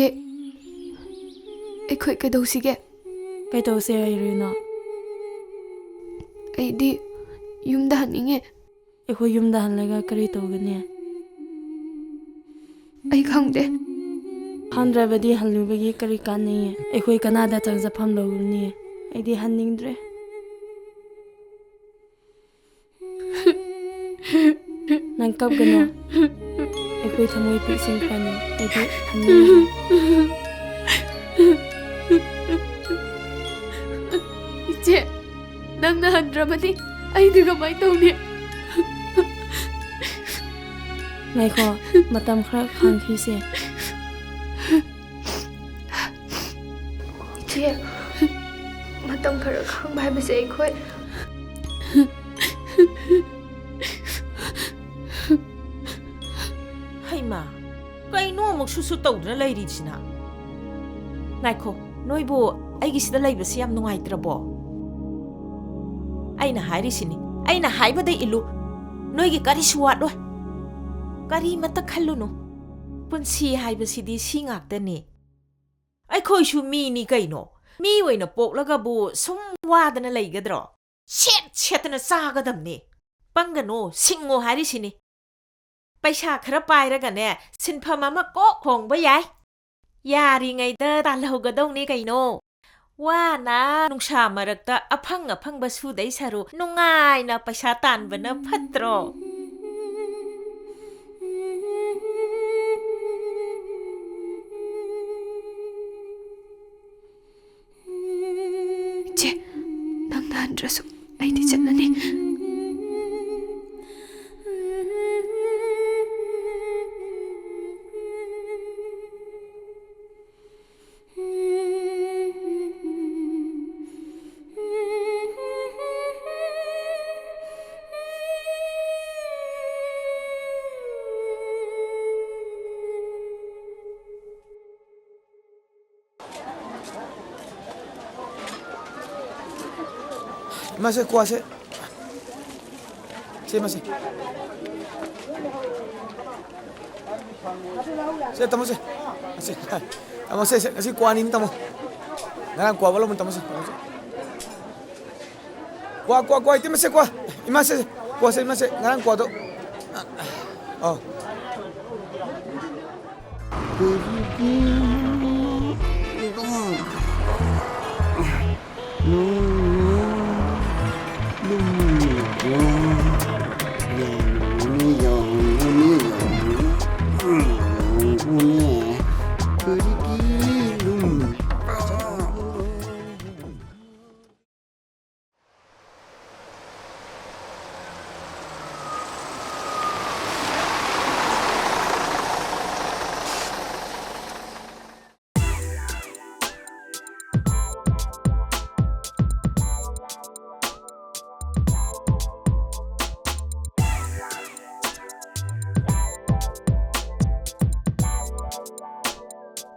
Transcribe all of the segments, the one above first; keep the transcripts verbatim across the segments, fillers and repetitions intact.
ꯑꯩꯈꯣꯏ ꯀꯩꯗꯧꯁꯤꯒꯦ? ꯀꯩꯗꯧꯁꯦ ꯍꯥꯏꯔꯤꯅꯣ? ꯑꯩꯗꯤ ꯌꯨꯝꯗ ꯍꯟꯅꯤꯡꯉꯦ꯫ ꯑꯩꯈꯣꯏ ꯌꯨꯝꯗ ꯍꯜꯂꯒ ꯀꯔꯤ ꯇꯧꯒꯅꯤ? ꯑꯩ ꯈꯪꯗꯦ꯫ ꯍꯟꯗ꯭ꯔꯕꯗꯤ ꯍꯜꯂꯨꯕꯒꯤ ꯀꯔꯤ ꯀꯥꯟꯅꯩ? ꯑꯩꯈꯣꯏ ꯀꯅꯥꯗ ꯆꯪꯖꯐꯝ ꯂꯧꯒꯅꯤ? ꯑꯩꯗꯤ ꯍꯟꯅꯤꯡꯗ꯭ꯔꯦ꯫ ꯅꯪ ꯀꯞꯀꯅꯨ꯫ ꯑꯩꯈꯣꯏ ꯊꯃꯣꯏ ꯄꯤꯛꯁꯤꯟꯈ꯭ꯔꯅꯤ꯫ ꯑꯩꯗꯤ ꯍꯟꯅꯤꯡꯉꯔꯣꯏ꯫ ꯏꯆꯦ, ꯅꯪꯅ ꯍꯟꯗ꯭ꯔꯕꯗꯤ ꯑꯩꯗꯤ ꯀꯃꯥꯏ ꯇꯧꯅꯤ? ꯉꯥꯏꯈꯣ, ꯃꯇꯝ ꯈꯔ ꯈꯥꯡꯈꯤꯁꯦ꯫ ꯏꯆꯦ, ꯃꯇꯝ ꯈꯔ ꯈꯥꯡꯕ ꯍꯥꯏꯕꯁꯦ ꯑꯩꯈꯣꯏ ꯍꯩꯃꯥ, ꯀꯩꯅꯣ ꯑꯃꯨꯛ ꯁꯨꯁꯨ ꯇꯧꯗꯨꯅ ꯂꯩꯔꯤꯁꯤꯅ? ꯉꯥꯏꯈꯣ, ꯅꯣꯏꯕꯨ ꯑꯩꯒꯤꯁꯤꯗ ꯂꯩꯕꯁꯤ ꯌꯥꯝ ꯅꯨꯡꯉꯥꯏꯇ꯭ꯔꯕꯣ? ꯑꯩꯅ ꯍꯥꯏꯔꯤꯁꯤꯅꯤ, ꯑꯩꯅ ꯍꯥꯏꯕꯗ ꯏꯜꯂꯨ, ꯅꯣꯏꯒꯤ ꯀꯔꯤꯁꯨ ꯋꯥꯠꯂꯣꯏ꯫ ꯀꯔꯤꯃꯠꯇ ꯈꯜꯂꯨꯅꯨ꯫ ꯄꯨꯟꯁꯤ ꯍꯥꯏꯕꯁꯤꯗꯤ ꯁꯤ ꯉꯥꯛꯇꯅꯤ꯫ ꯑꯩꯈꯣꯏꯁꯨ ꯃꯤꯅꯤ ꯀꯩꯅꯣ꯫ ꯃꯤ ꯑꯣꯏꯅ ꯄꯣꯛꯂꯒꯕꯨ ꯁꯨꯝ ꯋꯥꯗꯅ ꯂꯩꯒꯗ꯭ꯔꯣ? ꯁꯦꯠ ꯁꯦꯠꯇꯅ ꯆꯥꯒꯗꯕꯅꯤ꯫ ꯄꯪꯒꯅꯣ, ꯁꯤꯡꯉꯣ ꯍꯥꯏꯔꯤꯁꯤꯅꯤ꯫ ꯄꯩꯁꯥ ꯈꯔ ꯄꯥꯏꯔꯒꯅꯦ, ꯁꯤꯟꯐꯝ ꯑꯃ ꯀꯣꯛ ꯍꯣꯡꯕ ꯌꯥꯏ꯫ ꯌꯥꯔꯤꯉꯩꯗ ꯇꯥꯜꯍꯧꯒꯗꯧꯅꯤ ꯀꯩꯅꯣ꯫ ꯋꯥꯅ ꯅꯨꯡꯁꯥ ꯃꯔꯛꯇ ꯑꯐꯪ ꯑꯐꯪꯕ ꯁꯨꯗꯩ ꯁꯔꯨꯛ ꯅꯨꯡꯉꯥꯏꯅ ꯄꯩꯁꯥ ꯇꯥꯟꯕꯅ ꯐꯠꯇ꯭ꯔꯣ? ꯏꯆꯦ, ꯅꯪꯅ ꯍꯟꯗ꯭ꯔꯁꯨ ꯑꯩꯗꯤ ꯆꯠꯂꯅꯤ꯫ ꯃꯁꯦ ꯀ꯭ꯋꯥꯁꯦ꯫ ꯁꯦ, ꯃꯁꯦ꯫ ꯁꯦ, ꯇꯝꯃꯣ, ꯁꯦ꯫ ꯑꯁꯤ, ꯇꯥꯃꯣ, ꯁꯦ, ꯁꯦ, ꯉꯁꯤ ꯀ꯭ꯋꯥꯅꯤꯅꯤ, ꯇꯥꯃꯣ꯫ ꯉꯔꯥꯡ ꯀ꯭ꯋꯥ ꯋꯥꯠꯂꯝꯕꯅꯤ, ꯇꯥꯃꯣ, ꯁꯦ, ꯇꯥꯃꯣ, ꯁꯦ꯫ ꯀ꯭ꯋꯥ, ꯀ꯭ꯋꯥ, ꯀ꯭ꯋꯥ, ꯏꯇꯩꯃ, ꯁꯦ, ꯀ꯭ꯋꯥ꯫ ꯏꯃꯥ, ꯁꯦ, ꯁꯦ, ꯀ꯭ꯋꯥ, ꯁꯦ, ꯏꯃꯥ, ꯁꯦ, ꯉꯔꯥꯡ ꯀ꯭ꯋꯥꯗꯣ꯫ ꯑꯧ꯫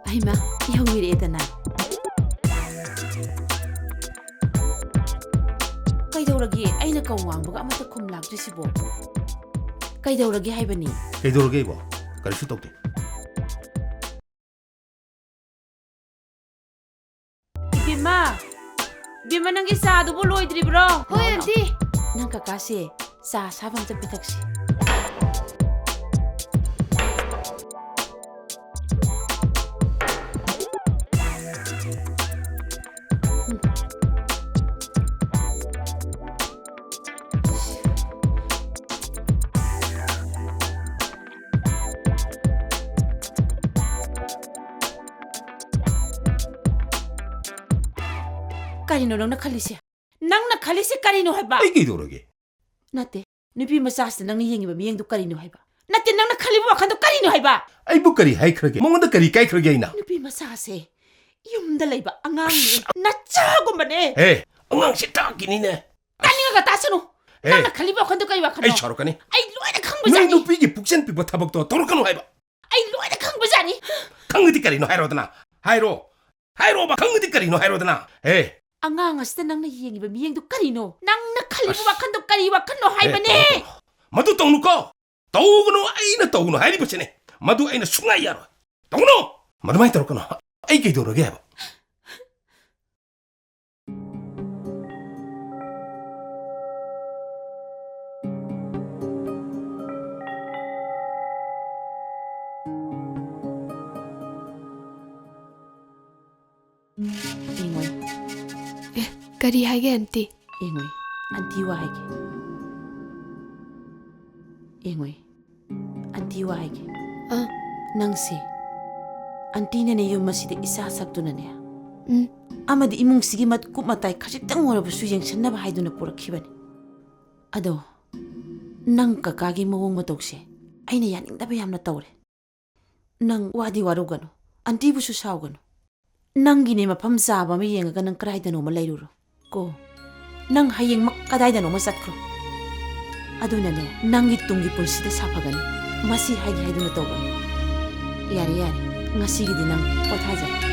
ꯑꯩꯃ, ꯌꯧꯕꯤꯔꯛꯑꯦꯗꯅ꯫ ꯀꯩꯗꯧꯔꯒꯦ? ꯑꯩꯅ ꯀꯧ ꯋꯥꯡꯕꯒ ꯑꯃꯠꯇ ꯈꯨꯝ ꯂꯥꯛꯇ꯭ꯔꯤꯁꯤꯕꯣ? ꯀꯩꯗꯧꯔꯒꯦ ꯍꯥꯏꯕꯅꯤ? ꯀꯩꯗꯧꯔꯒꯦ ꯑꯩꯕꯣ? ꯀꯔꯤꯁꯨ ꯇꯧꯗꯦ꯫ ꯏꯕꯦꯝꯃ, ꯏꯕꯦꯝꯃ, ꯅꯪꯒꯤ ꯆꯥꯗꯨꯕꯨ ꯂꯣꯏꯗ꯭ꯔꯤꯕ꯭ꯔꯣ? ꯍꯣꯏ, ꯑꯟꯇꯤ꯫ ꯅꯪ ꯀꯀꯥꯁꯦ ꯆꯥ ꯑꯁꯥꯕ ꯑꯝꯇ ꯄꯤꯊꯛꯁꯤ꯫ ꯀꯔꯤꯅꯣ ꯅꯪꯅ ꯈꯜꯂꯤꯁꯦ? ꯅꯪꯅ ꯈꯜꯂꯤꯁꯦ ꯀꯔꯤꯅꯣ ꯍꯥꯏꯕ? ꯑꯩ ꯀꯩꯗꯧꯔꯒꯦ? ꯅꯠꯇꯦ, ꯅꯨꯄꯤ ꯃꯆꯥꯁꯤꯗ ꯅꯪꯅ ꯌꯦꯡꯉꯤꯕ ꯃꯤꯠꯌꯦꯡꯗꯣ ꯀꯔꯤꯅꯣ ꯍꯥꯏꯕ? ꯅꯠꯇꯦ, ꯅꯪꯅ ꯈꯜꯂꯤꯕ ꯋꯥꯈꯜꯗꯣ ꯀꯔꯤꯅꯣ ꯍꯥꯏꯕ? ꯑꯩꯕꯨ ꯀꯔꯤ ꯍꯥꯏꯈ꯭ꯔꯒꯦ? ꯃꯉꯣꯟꯗ ꯀꯔꯤ ꯀꯥꯏꯈ꯭ꯔꯒꯦ ꯑꯩꯅ? ꯅꯨꯄꯤ ꯃꯆꯥꯁꯦ ꯌꯨꯝꯗ ꯂꯩꯕ ꯑꯉꯥꯡꯅꯦ, ꯑꯁ! ꯅꯆꯥꯒꯨꯝꯕꯅꯦ꯫ ꯍꯦ, ꯑꯉꯥꯡꯁꯦ ꯇꯥꯛꯀꯤꯅꯤꯅꯦ꯫ ꯇꯥꯅꯤꯡꯉꯒ ꯇꯥꯁꯅꯨ꯫ ꯍꯦ, ꯅꯪꯅ ꯈꯜꯂꯤꯕ ꯋꯥꯈꯜꯗꯣ ꯀꯔꯤ ꯋꯥꯈꯜꯅꯣ? ꯑꯩ ꯁꯥꯎꯔꯛꯀꯅꯤ꯫ ꯑꯩ ꯂꯣꯏꯅ ꯅꯣꯏ ꯈꯪꯕꯖꯥꯠꯅꯤ꯫ ꯅꯨꯄꯤꯒꯤ ꯄꯨꯛꯆꯦꯜ ꯄꯤꯛꯄ ꯊꯕꯛꯇꯣ ꯇꯧꯔꯛꯀꯅꯨ ꯍꯥꯏꯕ꯫ ꯑꯩ ꯂꯣꯏꯅ ꯈꯪꯕꯖꯥꯠꯅꯤ꯫ ꯈꯪꯉꯗꯤ ꯀꯔꯤꯅꯣ ꯍꯥꯏꯔꯣꯗꯅ? ꯍꯥꯏꯔꯣ꯫ ꯍꯥꯏꯔꯣꯕ, ꯈꯪꯉꯗꯤ ꯀꯔꯤꯅꯣ ꯍꯥꯏꯔꯣꯗꯅ? ꯍꯦ꯫ ꯑꯉꯥꯡ ꯑꯁꯤꯗ ꯅꯪꯅ ꯌꯦꯡꯉꯤꯕ ꯃꯤꯠꯌꯦꯡꯗꯣ ꯀꯔꯤꯅꯣ? ꯅꯪꯅ ꯈꯜꯂꯤꯕ ꯑꯁ꯫ ꯋꯥꯈꯜꯗꯣ ꯀꯔꯤ ꯋꯥꯈꯜꯅꯣ ꯍꯦ, ꯍꯥꯏꯕꯅꯦ? ꯇꯧꯅꯨ, ꯇꯧꯅꯨ꯫ ꯃꯗꯨ ꯇꯧꯅꯨꯀꯣ꯫ ꯇꯧꯒꯅꯨ, ꯑꯩꯅ ꯇꯧꯒꯅꯨ ꯍꯥꯏꯔꯤꯕꯁꯤꯅꯦ꯫ ꯃꯗꯨ ꯑꯩꯅ ꯁꯨꯡꯌꯥ ꯌꯥꯔꯣꯏ꯫ ꯇꯧꯅꯨ! ꯃꯗꯨꯃꯥꯏꯅ ꯇꯧꯔꯛꯀꯅꯨ꯫ ꯑꯩ ꯀꯩꯗꯧꯔꯒꯦ ꯍꯥꯏꯕ? ꯌꯦꯡꯉꯣꯏ꯫ ꯑꯦ, ꯀꯔꯤ ꯍꯥꯏꯒꯦ, ꯑꯟꯇꯤ? ꯌꯦꯡꯉꯣꯏ, ꯑꯟꯇꯤ ꯋꯥ ꯍꯥꯏꯒꯦ꯫ ꯌꯦꯡꯉꯣꯏ, ꯑꯟꯇꯤ ꯋꯥ ꯍꯥꯏꯒꯦ꯫ ꯑ? ꯅꯪꯁꯦ, ꯑꯟꯇꯤꯅꯅꯦ ꯌꯨꯝ ꯑꯁꯤꯗ ꯏꯆꯥ ꯁꯛꯇꯨꯅꯅꯦ, ꯎꯝ꯫ ꯑꯃꯗꯤ ꯏꯃꯨꯡꯁꯤꯒꯤ ꯃꯀꯨꯞ ꯃꯇꯥꯏ ꯈꯖꯤꯛꯇꯪ ꯑꯣꯏꯔꯕꯁꯨ ꯌꯦꯡꯁꯤꯟꯅꯕ ꯍꯥꯏꯗꯨꯅ ꯄꯨꯔꯛꯈꯤꯕꯅꯤ꯫ ꯑꯗꯣ, ꯅꯪ ꯀꯀꯥꯒꯤ ꯃꯑꯣꯡ ꯃꯇꯧꯁꯦ ꯑꯩꯅ ꯌꯥꯅꯤꯡꯗꯕ ꯌꯥꯝꯅ ꯇꯧꯔꯦ꯫ ꯅꯪ ꯋꯥꯗꯤ ꯋꯥꯔꯧꯒꯅꯨ, ꯑꯟꯇꯤꯕꯨꯁꯨ ꯁꯥꯎꯒꯅꯨ꯫ ꯅꯪꯒꯤꯅꯦ ꯃꯐꯝ ꯆꯥꯕ ꯑꯃ ꯌꯦꯡꯉꯒ ꯅꯪ ꯀꯗꯥꯏꯗꯅꯣꯃ ꯂꯩꯔꯨꯔꯣ ꯀꯣ꯫ ꯅꯪ ꯍꯌꯦꯡꯃꯛ ꯀꯗꯥꯏꯗꯅꯣꯃ ꯆꯠꯈ꯭ꯔꯣ꯫ ꯑꯗꯨꯅꯅꯦ, ꯅꯪꯒꯤ ꯇꯨꯡꯒꯤ ꯄꯨꯟꯁꯤꯗ ꯁꯥꯐꯒꯅꯤ꯫ ꯃꯁꯤ ꯍꯥꯏꯒꯦ ꯍꯥꯏꯗꯨꯅ ꯇꯧꯕꯅꯤ꯫ ꯌꯥꯔꯦ, ꯌꯥꯔꯦ, ꯉꯁꯤꯒꯤꯗꯤ ꯅꯪ ꯄꯣꯊꯥꯖꯔꯣ꯫